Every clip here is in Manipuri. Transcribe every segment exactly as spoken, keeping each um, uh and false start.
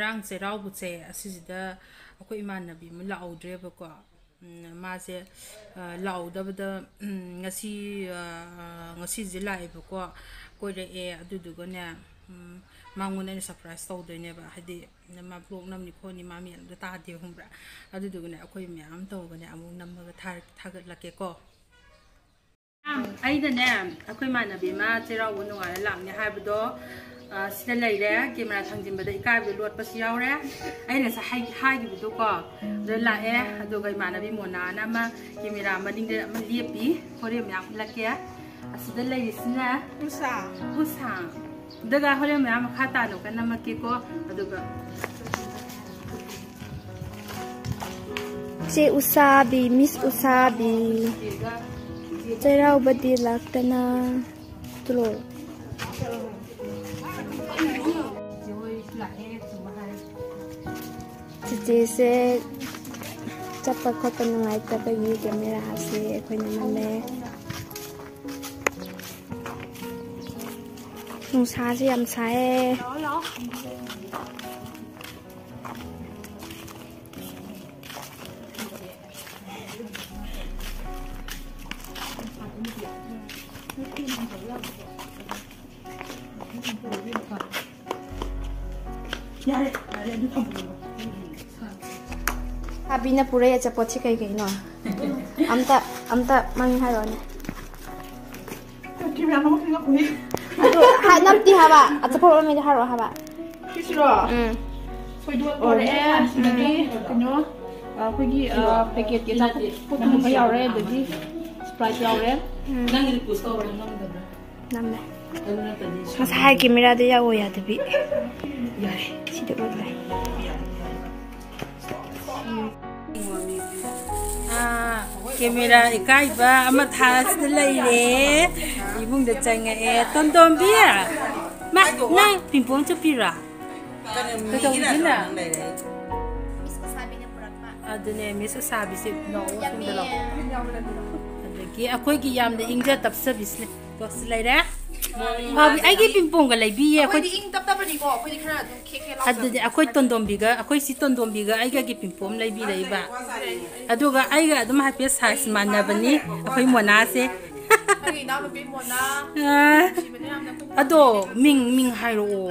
ꯉꯔꯥꯡ ꯆꯩꯔꯥꯎꯕꯁꯦ ꯑꯁꯤꯁꯤꯗ ꯑꯩꯈꯣꯏ ꯏꯃꯥꯟꯅꯕꯤ ꯑꯃ ꯂꯥꯛꯍꯧꯗ꯭ꯔꯦꯕꯀꯣ꯫ ꯎꯝ, ꯃꯥꯁꯦ, ꯑ, ꯂꯥꯛꯍꯧꯗꯕꯗ, ꯎꯝ, ꯉꯁꯤ, ꯑ, ꯉꯁꯤꯁꯦ ꯂꯥꯛꯑꯦꯕꯀꯣ, ꯀꯣꯏꯔꯛꯑꯦ꯫ ꯑꯗꯨꯗꯨꯒꯅꯦ, ꯎꯝ, ꯃꯉꯣꯟꯗ ꯑꯩꯅ ꯁꯔꯄ꯭ꯔꯥꯏꯁ ꯇꯧꯗꯣꯏꯅꯦꯕ, ꯍꯥꯏꯗꯤ ꯃꯥ ꯕ꯭ꯂꯣꯛ ꯅꯝꯅꯤ ꯈꯣꯠꯅꯤ, ꯃꯥ ꯃꯤ ꯑꯝꯇ ꯇꯥꯗꯦ, ꯈꯪꯕ꯭ꯔꯥ? ꯑꯗꯨꯗꯨꯒꯅꯦ ꯑꯩꯈꯣꯏ ꯃꯌꯥꯝ ꯇꯧꯔꯒꯅꯦ ꯑꯃꯨꯛ ꯅꯝꯃꯒ ꯊꯥꯔ-, ꯊꯥꯒꯠꯂꯛꯀꯦꯀꯣ꯫ ꯑꯩꯅꯅꯦ, ꯑꯩꯈꯣꯏ ꯏꯃꯥꯟꯅꯕꯤ ꯑꯃ ꯆꯩꯔꯥꯎꯕ ꯅꯨꯡꯉꯥꯏꯔ ꯂꯥꯛꯅꯤ ꯍꯥꯏꯕꯗꯣ, ꯑ, ꯁꯤꯗ ꯂꯩꯔꯦ꯫ ꯀꯦꯃꯦꯔꯥ ꯊꯥꯡꯖꯤꯟꯕꯗ ꯏꯀꯥꯏꯕ ꯂꯣꯠꯄꯁꯨ ꯌꯥꯎꯔꯦ꯫ ꯑꯩꯅ ꯉꯁꯥꯏ ꯍꯥꯏ-, ꯍꯥꯏꯈꯤꯕꯗꯣꯀꯣ, ꯑꯗꯨ ꯂꯥꯛꯑꯦ꯫ ꯑꯗꯨꯒ ꯏꯃꯥꯟꯅꯕꯤ ꯃꯣꯅꯥꯅ ꯑꯃ ꯀꯦꯃꯦꯔꯥ ꯃꯅꯤꯡꯗ ꯑꯃ ꯂꯦꯞꯄꯤ꯫ ꯍꯣꯔꯦꯟ ꯃꯌꯥꯝ ꯎꯠꯂꯛꯀꯦ꯫ ꯑꯁꯤꯗ ꯂꯩꯔꯤꯁꯤꯅ ꯎꯁꯥ꯫ ꯎꯁꯥ꯫ ꯑꯗꯨꯒ ꯍꯣꯔꯦꯟ ꯃꯌꯥꯝ ꯃꯈꯥ ꯇꯥꯅ ꯀꯟꯅ ꯅꯝꯃꯛꯀꯦꯀꯣ꯫ ꯑꯗꯨꯒ ꯆꯦ ꯎꯁꯥꯕꯤ, ꯃꯤꯁ ꯎꯁꯥꯕꯤ꯫ ꯆꯩꯔꯥꯎꯕꯗꯤ ꯂꯥꯛꯇꯅ ꯇꯨꯂꯣ꯫ ꯆꯤꯆꯦꯁꯦ ꯆꯠꯄ ꯈꯣꯠꯄ ꯅꯨꯡꯉꯥꯏꯇꯕꯒꯤ ꯀꯦꯃꯦꯔꯥꯁꯦ ꯑꯩꯈꯣꯏꯅ ꯅꯝꯃꯦ꯫ ꯅꯨꯡꯁꯥꯁꯦ ꯌꯥꯝ ꯁꯥꯏꯌꯦ꯫ ꯌꯥꯔꯦ, ꯌꯥꯔꯦ, ꯑꯗꯨ ꯊꯝꯃꯣ꯫ ꯍꯥꯕꯤꯅ ꯄꯨꯔꯛꯏ ꯑꯆꯥꯄꯣꯠꯁꯤ ꯀꯩ ꯀꯩꯅꯣ? ꯑꯝꯇ, ꯑꯝꯇ ꯃꯃꯤꯡ ꯍꯥꯏꯔꯛꯑꯣꯅꯦ꯫ ꯀꯦꯃꯦꯔꯥ ꯃꯃꯤꯡ ꯍꯥꯏꯔꯛꯑꯣꯅꯦ꯫ ꯑꯗꯨ ꯍꯥ-, ꯅꯠꯇꯦ ꯍꯥꯏꯕ, ꯑꯆꯥꯄꯣꯠ ꯃꯃꯤꯡꯗꯣ ꯍꯥꯏꯔꯛꯑꯣ ꯍꯥꯏꯕ꯫ ꯁꯤꯁꯤꯔꯣ? ꯎꯝ꯫ ꯊꯣꯏꯗꯣꯛ ꯄꯣꯔꯛꯑꯦ, ꯑꯗꯒꯤ ꯀꯩꯅꯣ, ꯑ, ꯑꯩꯈꯣꯏꯒꯤ, ꯑ, ꯄꯦꯀꯦꯠꯀꯤ ꯑꯆꯥꯄꯣꯠ ꯄꯣꯠꯇꯨ ꯈꯔ ꯌꯥꯎꯔꯦ, ꯑꯗꯒꯤ Sprite ꯌꯥꯎꯔꯦ꯫ ꯎꯝ꯫ ꯅꯪꯒꯤꯗꯤ ꯄꯨꯁ ꯇꯧꯕ꯭ꯔꯥ ꯉꯝꯗꯕ꯭ꯔꯥ? ꯅꯝꯃꯦ꯫ ꯑꯗꯨ ꯅꯠꯇꯗꯤ ꯉꯁꯥꯏ ꯀꯦꯃꯦꯔꯥꯗ ꯌꯥꯎꯑꯣ ꯌꯥꯗꯕꯤ꯫ ꯌꯥꯔꯦ꯫ ꯁꯤꯗ ꯑꯣꯏ ꯂꯩ꯫ ꯑꯥ, ꯀꯦꯃꯦꯔꯥ ꯏꯀꯥꯏꯕ ꯑꯃ ꯊꯥꯁꯤꯗ ꯂꯩꯔꯦ꯫ ꯏꯃꯨꯡꯗ ꯆꯪꯉꯛꯑꯦ꯫ ꯇꯣꯝꯇꯣꯝꯕꯤ! ꯃꯥ, ꯅꯪ ꯄꯤꯡꯄꯣꯡ ꯆꯨꯞꯄꯤꯔꯣ? ꯀꯩꯗꯧꯔꯤꯒꯦ ꯅꯪ? ꯑꯗꯨꯅꯦ, ꯃꯤꯁ ꯎꯁꯥꯕꯤꯁꯦ ꯂꯥꯛꯑꯣ, ꯁꯣꯝꯗ ꯂꯥꯛꯑꯣ꯫ ꯑꯗꯒꯤ ꯑꯩꯈꯣꯏꯒꯤ ꯌꯥꯝꯅ ꯏꯪꯖ ꯇꯞꯆꯕꯤꯁꯦ ꯂꯩꯔꯦ꯫ ꯐꯥꯕꯤ, ꯑꯩꯒꯤ ꯄꯤꯡꯄꯣꯡꯒ ꯂꯩꯕꯤꯌꯦ ꯑꯩꯈꯣꯏ꯫ ꯑꯩꯈꯣꯏꯗꯤ ꯏꯪ ꯇꯞ ꯇꯞꯄꯅꯤꯀꯣ, ꯑꯩꯈꯣꯏꯗꯤ ꯈꯔ ꯑꯗꯨꯝ ꯈꯦꯛ ꯈꯦꯛ ꯂꯥꯎꯖꯕꯅꯤ꯫ ꯑꯗꯨꯗꯤ ꯑꯩꯈꯣꯏ ꯇꯣꯟꯗꯣꯝꯕꯤꯒ, ꯑꯩꯈꯣꯏ ꯁꯤ ꯇꯣꯟꯗꯣꯝꯕꯤꯒ ꯑꯩꯒꯒꯤ ꯄꯤꯡꯄꯣꯝ ꯂꯩꯕꯤꯔꯛꯏꯕ꯫ ꯑꯗꯨꯒ ꯑꯩꯒ ꯑꯗꯨꯝ ꯍꯥꯏꯐꯦꯠ ꯁꯥꯏꯖ ꯃꯥꯟꯅꯕꯅꯤ ꯑꯩꯈꯣꯏ ꯃꯣꯅꯥꯁꯦ꯫ ꯑꯩꯒꯤ ꯏꯅꯥꯎꯅꯨꯄꯤ ꯃꯣꯅꯥ꯫ ꯑꯥ, ꯅꯨꯡꯁꯤꯕꯅꯦ ꯌꯥꯝꯅ ꯑꯩꯈꯣꯏ꯫ ꯑꯗꯣ ꯃꯤꯡ, ꯃꯤꯡ ꯍꯥꯏꯔꯛꯑꯣ꯫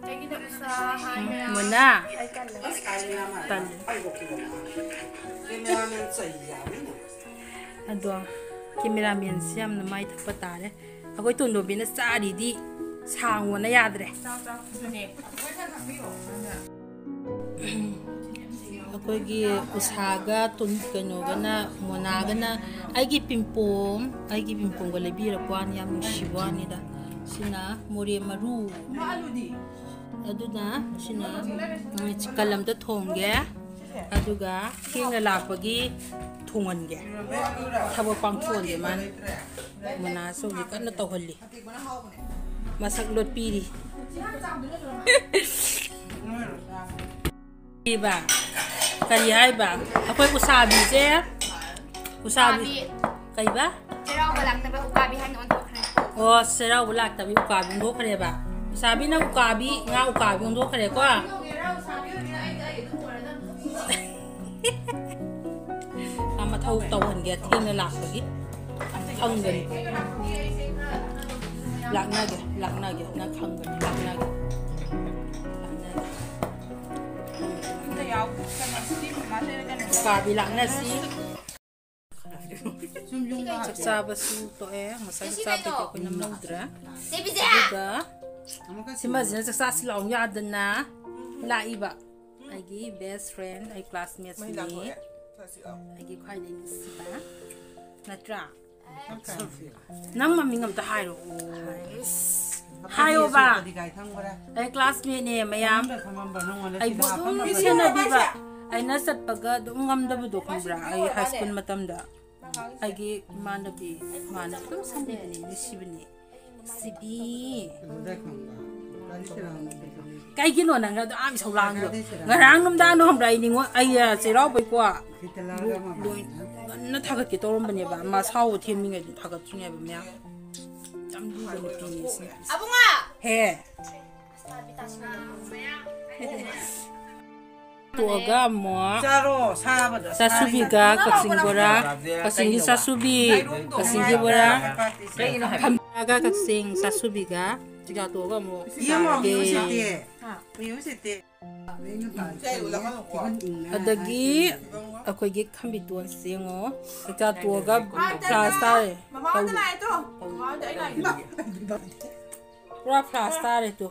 ꯑꯩꯒꯤꯅ ꯎꯁꯥ ꯍꯥꯏ ꯃꯌꯥꯝ꯫ ꯃꯣꯅꯥ꯫ ꯇꯜꯂꯦ꯫ ꯑꯗꯣ ꯀꯦꯃꯦꯔꯥꯃꯦꯟꯁꯤ ꯌꯥꯝꯅ ꯃꯥꯏ ꯊꯛꯄ ꯇꯥꯔꯦ꯫ ꯑꯩꯈꯣꯏ ꯇꯣꯟꯗꯣꯝꯕꯤꯅ ꯆꯥꯔꯤꯗꯤ ꯁꯥꯡꯉꯣꯅ ꯌꯥꯗ꯭ꯔꯦ꯫ ꯑꯩꯈꯣꯏꯒꯤ ꯎꯁꯥꯒ ꯇꯨꯟ-, ꯀꯩꯅꯣꯒꯅ, ꯃꯣꯅꯥꯒꯅ ꯑꯩꯒꯤ ꯄꯤꯡꯄꯣꯝ, ꯑꯩꯒꯤ ꯄꯤꯡꯄꯣꯝꯒ ꯂꯩꯕꯤꯔꯛꯄ ꯋꯥꯅꯤ, ꯌꯥꯝ ꯅꯨꯡꯁꯤꯕ ꯋꯥꯅꯤꯗ꯫ ꯁꯤꯅ ꯃꯣꯔꯦ ꯃꯔꯨ꯫ ꯑꯗꯨꯅ ꯁꯤꯅ ꯆꯤꯛꯀꯟ ꯑꯝꯇ ꯊꯣꯡꯒꯦ꯫ ꯑꯗꯨꯒ ꯊꯦꯡꯅ ꯂꯥꯛꯄꯒꯤ ꯊꯣꯡꯍꯟꯒꯦ꯫ ꯊꯕꯛ ꯄꯥꯡꯊꯣꯛꯍꯟꯒꯦ ꯃꯥꯅ꯫ ꯃꯣꯅꯥꯁꯨ ꯍꯧꯖꯤꯛ ꯀꯟꯅ ꯇꯧꯍꯜꯂꯤ꯫ ꯃꯁꯛ ꯂꯣꯠꯄꯤꯔꯤ꯫ ꯀꯔꯤꯕ? ꯀꯔꯤ ꯍꯥꯏꯕ? ꯑꯩꯈꯣꯏ ꯎꯁꯥꯕꯤꯁꯦ, ꯎꯁꯥꯕꯤ꯫ ꯎꯀꯥꯕꯤ꯫ ꯀꯩꯕ? ꯆꯩꯔꯥꯎꯕ ꯂꯥꯛꯇꯕ ꯎꯀꯥꯕꯤ ꯍꯥꯏꯅ ꯑꯣꯟꯊꯣꯛꯈ꯭ꯔꯦ꯫ ꯑꯣ, ꯆꯩꯔꯥꯎꯕ ꯂꯥꯛꯇꯕꯤ ꯎꯀꯥꯕꯤ ꯑꯣꯟꯊꯣꯛꯈ꯭ꯔꯦꯕ꯫ ꯎꯁꯥꯕꯤꯅ ꯎꯀꯥꯕꯤ, ꯉꯥ ꯎꯀꯥꯕꯤ ꯑꯣꯟꯊꯣꯛꯈ꯭ꯔꯦꯀꯣ꯫ ꯃꯥ ꯃꯊꯧ ꯇꯧꯍꯟꯒꯦ, ꯊꯦꯡꯅ ꯂꯥꯛꯄꯒꯤ꯫ ꯈꯪꯒꯅꯤ꯫ ꯂꯥꯛꯅꯒꯦ, ꯂꯥꯛꯅꯒꯦ, ꯅꯪ ꯈꯪꯒꯅꯤ, ꯂꯥꯛꯅꯒꯦ꯫ ꯂꯥꯛꯅꯒꯦ꯫ ꯎꯀꯥꯕꯤ ꯂꯥꯛꯅꯁꯤ꯫ ꯆꯥꯛ ꯆꯥꯕꯁꯨ ꯇꯣꯛꯑꯦ꯫ ꯉꯁꯥꯏ ꯆꯥꯛ ꯆꯥꯕꯗꯤ ꯑꯩꯈꯣꯏ ꯅꯝꯍꯧꯗ꯭ꯔꯦ꯫ ꯑꯗꯨꯒ ꯁꯤꯃꯁꯤꯅ ꯆꯥꯛ ꯆꯥꯁꯤ ꯂꯥꯎ ꯌꯥꯗꯅ ꯂꯥꯛꯏꯕ ꯑꯩꯒꯤ best friend, ꯑꯩ classmateꯁꯤꯅꯤ꯫ ꯑꯩꯒꯤ ꯈ꯭ꯋꯥꯏꯗꯒꯤ ꯅꯨꯡꯁꯤꯕ꯫ ꯅꯠꯇ꯭ꯔꯥ? ꯅꯪ ꯃꯃꯤꯡ ꯑꯝꯇ ꯍꯥꯏꯔꯛꯑꯣ꯫ ꯍꯥꯏꯌꯣꯕ꯫ ꯑꯩ classmateꯅꯦ ꯃꯌꯥꯝ꯫ ꯑꯩꯕꯨ ꯑꯗꯨꯝ ꯁꯦꯟꯅꯕꯤꯕ꯫ ꯑꯩꯅ ꯆꯠꯄꯒ ꯑꯗꯨꯝ ꯉꯝꯗꯕꯗꯣ ꯈꯪꯕ꯭ꯔꯥ? ꯑꯩ high school ꯃꯇꯝꯗ ꯑꯩꯒꯤ ꯏꯃꯥꯟꯅꯕꯤ, ꯃꯥꯅ ꯑꯗꯨꯝ ꯁꯦꯟꯅꯕꯤꯕꯅꯦ, ꯅꯨꯡꯁꯤꯕꯅꯦ꯫ ꯁꯤꯕꯤ꯫ ꯀꯩꯒꯤꯅꯣ ꯅꯪꯅ ꯑꯗꯨ ꯌꯥꯝ ꯏꯁꯧ ꯂꯥꯡꯉꯤꯗꯣ? ꯉꯔꯥꯡ ꯅꯨꯡꯗꯥꯡꯗꯣ ꯈꯪꯕ꯭ꯔꯥ? ꯑꯩ ꯅꯤꯉꯣꯜ, ꯑꯩ, ꯑ, ꯆꯩꯔꯥꯎꯕꯩꯀꯣ, ꯂꯣꯏ ꯉꯟꯅ ꯊꯥꯒꯠꯀꯦ ꯇꯧꯔꯝꯕꯅꯦꯕ꯫ ꯃꯥ ꯁꯥꯎꯕ ꯊꯦꯝꯃꯤꯉꯩꯗ ꯊꯥꯒꯠꯇ꯭ꯔꯤꯅꯦꯕ ꯃꯌꯥꯝ꯫ ꯌꯥꯝ ꯂꯨꯕ ꯅꯨꯄꯤꯅꯤ ꯁꯤꯅ꯫ ꯑꯕꯨꯡꯉꯣ! ꯍꯦ꯫ ꯇꯣꯛꯑꯒ ꯑꯃꯨꯛ ꯆꯥꯔꯣ, ꯁꯥꯕꯗ ꯆꯥꯁꯨꯕꯤꯒ ꯀꯛꯆꯤꯡ ꯕꯣꯔꯥ, ꯀꯛꯆꯤꯡꯒꯤ ꯆꯥꯁꯨꯕꯤ, ꯀꯛꯆꯤꯡꯒꯤ ꯕꯣꯔꯥ, ꯐꯝꯕꯤꯒ ꯀꯛꯆꯤꯡ ꯆꯥꯁꯨꯕꯤꯒ ꯆꯤꯒꯥ ꯇꯣꯛꯑꯒ ꯑꯃꯨꯛ ꯌꯦꯡꯉꯣ, ꯆꯥꯔꯒꯦ꯫ ꯃꯤꯍꯨꯟ ꯁꯤꯠꯇꯦ꯫ ꯃꯤꯍꯨꯟ ꯁꯤꯠꯇꯦ꯫ ꯑꯗꯒꯤ ꯑꯩꯈꯣꯏꯒꯤ ꯈꯝꯕꯤꯇꯣꯟꯁꯦ ꯌꯦꯡꯉꯣ, ꯆꯥꯛꯆꯥ ꯇꯣꯛꯑꯒ ꯐ꯭ꯂꯥꯁ ꯇꯥꯔꯦ꯫ ꯃꯃꯥꯗ ꯂꯥꯛꯑꯦ ꯇꯣ꯫ ꯃꯃꯥꯗ ꯑꯩ ꯂꯥꯛꯑꯦ꯫ ꯄꯨꯔꯥ ꯐ꯭ꯂꯥꯁ ꯇꯥꯔꯦ ꯇꯣ꯫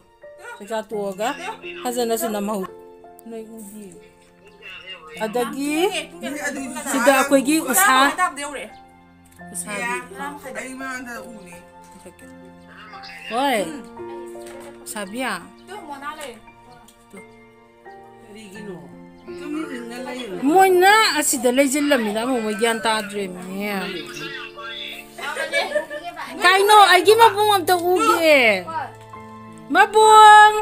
ꯆꯥꯛꯆꯥ ꯇꯣꯛꯑꯒ ꯐꯖꯅꯁꯨ ꯅꯝꯍꯧ꯫ ꯅꯣꯏ ꯎꯗꯤ꯫ ꯑꯗꯒꯤ ꯁꯤꯗ ꯑꯩꯈꯣꯏꯒꯤ ꯎꯁꯥ, ꯎꯁꯥꯕꯤ꯫ ꯑꯩ ꯃꯥꯡꯗ ꯎꯅꯤ꯫ ꯍꯣꯏ꯫ ꯎꯁꯥꯕꯤꯌꯥ꯫ ꯇꯨ꯫ ꯀꯔꯤꯒꯤꯅꯣ? ꯇꯨꯃꯤꯟꯅ ꯂꯩꯌꯨ꯫ ꯃꯣꯏꯅ ꯑꯁꯤꯗ ꯂꯩꯁꯤꯜꯂꯝꯃꯤꯅ ꯑꯃꯨꯛ ꯃꯣꯏ ꯒ꯭ꯌꯥꯟ ꯇꯥꯗ꯭ꯔꯦꯃꯤ꯫ ꯀꯩꯅꯣ? ꯑꯩꯒꯤ ꯃꯕꯨꯡ ꯑꯝꯇ ꯎꯒꯦ꯫ ꯃꯕꯨꯡ!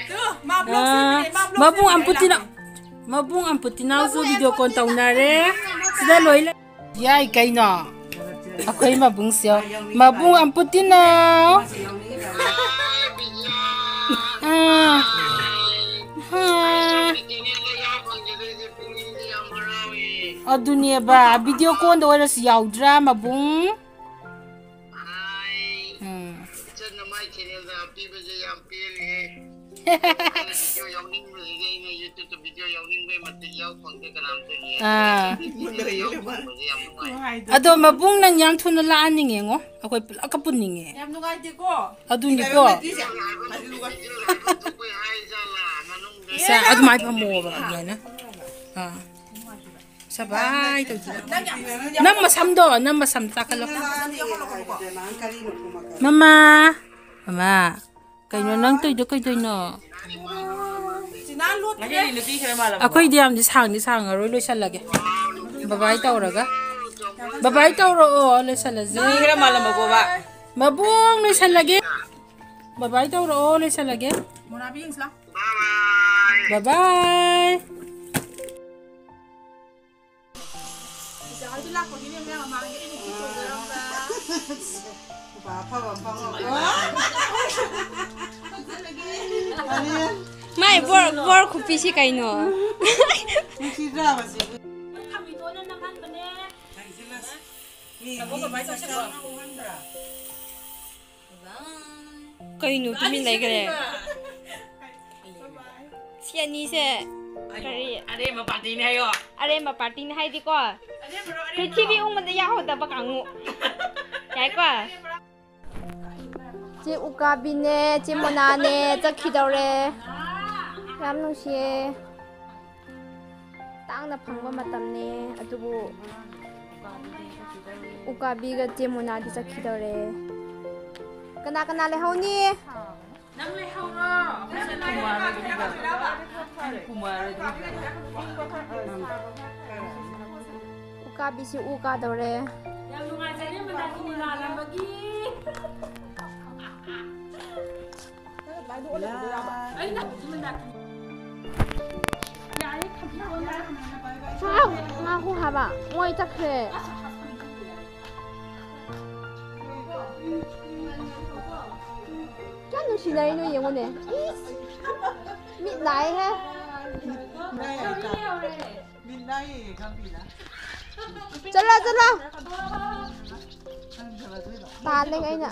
ꯇꯨ, ꯃꯥ ꯕ꯭ꯂꯣꯛ ꯑꯥ, ꯁꯦꯝꯃꯤꯅꯦ, ꯃꯥ ꯕ꯭ꯂꯣꯛ ꯃꯕꯨꯡ ꯁꯦꯝꯃꯤꯅꯦ, ꯑꯝꯄꯨꯇꯤꯅ-, ꯂꯥꯛꯑꯣ꯫ ꯃꯕꯨꯡ ꯑꯝꯄꯨꯇꯤꯅꯥꯁꯨ ꯚꯤꯗꯤꯑꯣ ꯀꯣꯜ ꯇꯧꯅꯔꯦ꯫ ꯁꯤꯗ ꯂꯣꯏ ꯂꯩ꯫ ꯌꯥꯏ ꯀꯩꯅꯣ? ꯑꯩꯈꯣꯏ ꯃꯕꯨꯡꯁꯦ, ꯃꯕꯨꯡ ꯑꯝꯄꯨꯇꯤꯅꯥ꯫ ꯑꯥ꯫ ꯍꯥ꯫ ꯑꯗꯨꯅꯦꯕ, ꯚꯤꯗꯤꯑꯣ ꯀꯣꯜꯗ ꯑꯣꯏꯔꯁꯨ ꯌꯥꯎꯗ꯭ꯔꯥ, ꯃꯕꯨꯡ? ꯎꯝ꯫ ꯏꯆꯟ ꯅꯃꯥꯏ ꯆꯦꯅꯦꯜꯗ ꯍꯥꯞꯄꯤꯕꯁꯦ ꯌꯥꯝ ꯄꯦꯜꯂꯤꯍꯦ꯫ ꯑꯩꯅ ꯚꯤꯗꯤꯑꯣ ꯌꯥꯎꯅꯤꯡꯕꯁꯤꯗꯤ ꯑꯩꯅ YouTubeꯇ ꯚꯤꯗꯤꯑꯣ ꯌꯥꯎꯅꯤꯡꯕꯩ ꯃꯇꯤꯛ ꯌꯥꯎ ꯐꯪꯗꯦ ꯀꯅꯥꯝꯇꯒꯤ꯫ ꯑꯥ꯫ ꯚꯤꯗꯤꯑꯣ ꯌꯥꯎ ꯐꯪꯕꯁꯦ ꯌꯥꯝ ꯅꯨꯡꯉꯥꯏ꯫ ꯑꯗꯣ ꯃꯕꯨꯡ ꯅꯪ ꯌꯥꯝ ꯊꯨꯅ ꯂꯥꯛꯍꯟꯅꯤꯡꯉꯦꯉꯣ꯫ ꯑꯩꯈꯣꯏ ꯄꯨꯂꯞꯀ ꯄꯨꯟꯅꯤꯡꯉꯦ꯫ ꯌꯥꯝ ꯅꯨꯡꯉꯥꯏꯇꯦꯀꯣ꯫ ꯑꯗꯨꯅꯤꯀꯣ꯫ ꯚꯤꯗꯤꯑꯣ ꯍꯥꯏꯕ ꯚꯤꯗꯤꯑꯣ ꯍꯥꯏꯕ ꯊꯣꯛꯄꯩ ꯍꯥꯏꯖꯥꯠꯂ ꯃꯅꯨꯡꯗ꯫ ꯁꯦ, ꯑꯗꯨꯃꯥꯏꯅ ꯐꯝꯃꯣꯕ ꯑꯗꯨꯃꯥꯏꯅ꯫ ꯑꯥ꯫ ꯁꯕꯥꯏ ꯇꯧꯁꯤ꯫ ꯅꯪ ꯃꯁꯝꯗꯣ, ꯅꯪ ꯃꯁꯝ ꯇꯥꯈꯠꯂꯣ꯫ ꯃꯃꯥ, ꯃꯃꯥ, ꯀꯩꯅꯣ ꯅꯪ ꯇꯧꯏꯗꯣ ꯀꯩꯗꯧꯏꯅꯣ? ꯉꯁꯤꯗꯤ ꯅꯨꯄꯤ ꯈꯔ ꯃꯥꯜꯂꯝꯃꯕꯣ? ꯑꯩꯈꯣꯏꯗꯤ ꯌꯥꯝꯗꯤ ꯁꯥꯡꯗꯤ ꯁꯥꯡꯉꯔꯣꯏ, ꯂꯣꯏꯁꯜꯂꯒꯦ꯫ ꯕꯕꯥꯏ ꯇꯧꯔꯒ꯫ ꯕꯕꯥꯏ ꯇꯧꯔꯛꯑꯣ, ꯂꯣꯏꯁꯜꯂꯁꯦ꯫ ꯅꯨꯄꯤ ꯈꯔ ꯃꯥꯜꯂꯝꯃꯕꯣꯕ? ꯃꯕꯨꯡ ꯂꯣꯏꯁꯜꯂꯒꯦ꯫ ꯕꯕꯥꯏ ꯇꯧꯔꯛꯑꯣ, ꯂꯣꯏꯁꯜꯂꯒꯦ꯫ ꯕꯕꯥꯏ꯫ ꯆꯤꯆꯥ ꯍꯣꯏꯗꯤ ꯂꯥꯛꯄꯒꯤꯅꯦ ꯃꯌꯥꯝ ꯃꯃꯥꯡꯒꯤ ꯑꯩꯅ ꯀꯤ ꯇꯧꯖꯔꯝꯕ꯫ ꯅꯨꯄꯥ ꯑꯐꯕ ꯑꯃ ꯐꯪꯉꯣꯀꯣ꯫ ꯃꯥꯅꯦ꯫ ꯃꯥꯏ ꯕꯣꯔ, ꯕꯣꯔ ꯈꯨꯄꯤꯁꯤ ꯀꯩꯅꯣ? ꯅꯨꯡꯁꯤꯗ꯭ꯔꯥ ꯃꯁꯤ? ꯊꯝꯃꯤꯗꯣꯅ ꯅꯝꯍꯟꯕꯅꯦ꯫ ꯃꯤ, ꯃꯤ ꯃꯁꯛ ꯌꯥꯝꯅ ꯎꯍꯟꯕ꯭ꯔꯥ? ꯀꯩꯅꯣ ꯇꯨꯃꯤꯟ ꯂꯩꯈ꯭ꯔꯦ? ꯁꯤ ꯑꯅꯤꯁꯦ ꯀꯔꯤ? ꯑꯔꯦꯝꯕ ꯄꯥꯔꯇꯤꯅꯦ ꯍꯥꯏꯌꯣ꯫ ꯑꯔꯦꯝꯕ ꯄꯥꯔꯇꯤꯅꯦ ꯍꯥꯏꯗꯤꯀꯣ, ꯄ꯭ꯔꯤꯊꯤꯕꯤ ꯎꯡꯕꯗ ꯌꯥꯎꯍꯧꯗꯕ ꯀꯥꯡꯕꯨ꯫ ꯌꯥꯏꯀꯣ? ꯆꯦ ꯎꯀꯥꯕꯤꯅꯦ, ꯆꯦ ꯃꯣꯅꯥꯅꯦ ꯆꯠꯈꯤꯗꯧꯔꯦ꯫ ꯌꯥꯝ ꯅꯨꯡꯁꯤꯌꯦ꯫ ꯇꯥꯡꯅ ꯐꯪꯕ ꯃꯇꯝꯅꯦ, ꯑꯗꯨꯕꯨ ꯎꯀꯥꯕꯤꯒ ꯆꯦ ꯃꯣꯅꯥꯗꯤ ꯆꯠꯈꯤꯗꯧꯔꯦ꯫ ꯀꯅꯥ ꯀꯅꯥ ꯂꯩꯍꯧꯅꯤ? ꯅꯪ ꯂꯩꯍꯧꯔꯣ꯫ ꯀꯨꯃꯥꯔ ꯑꯗꯨꯒ, ꯀꯨꯃꯥꯔ ꯑꯗꯨꯒ꯫ ꯎꯀꯥꯕꯤꯁꯤ ꯎ ꯀꯥꯗꯧꯔꯦ꯫ ꯌꯥꯝ ꯅꯨꯡꯉꯥꯏꯖꯔꯦ, ꯃꯅꯥꯛꯀꯤ ꯂꯤꯂꯥ ꯂꯝꯕꯒꯤ꯫ ꯑꯩꯅ ꯍꯧꯖꯤꯛ ꯃꯅꯥꯛꯀꯤ꯫ ꯌꯥꯔꯦ, ꯊꯝꯃꯣ꯫ ꯉꯥꯏꯈꯣ ꯍꯥꯏꯕ, ꯃꯣꯏ ꯆꯠꯈ꯭ꯔꯦ꯫ ꯀꯌꯥ ꯅꯨꯡꯁꯤꯅꯔꯤꯅꯣ ꯌꯦꯡꯉꯨꯅꯦ꯫ ꯏꯁ! ꯃꯤꯠ ꯅꯥꯏꯍꯦ꯫ ꯆꯠꯂꯣ, ꯆꯠꯂꯣ꯫ ꯇꯥꯜꯂꯦ ꯑꯩꯅ꯫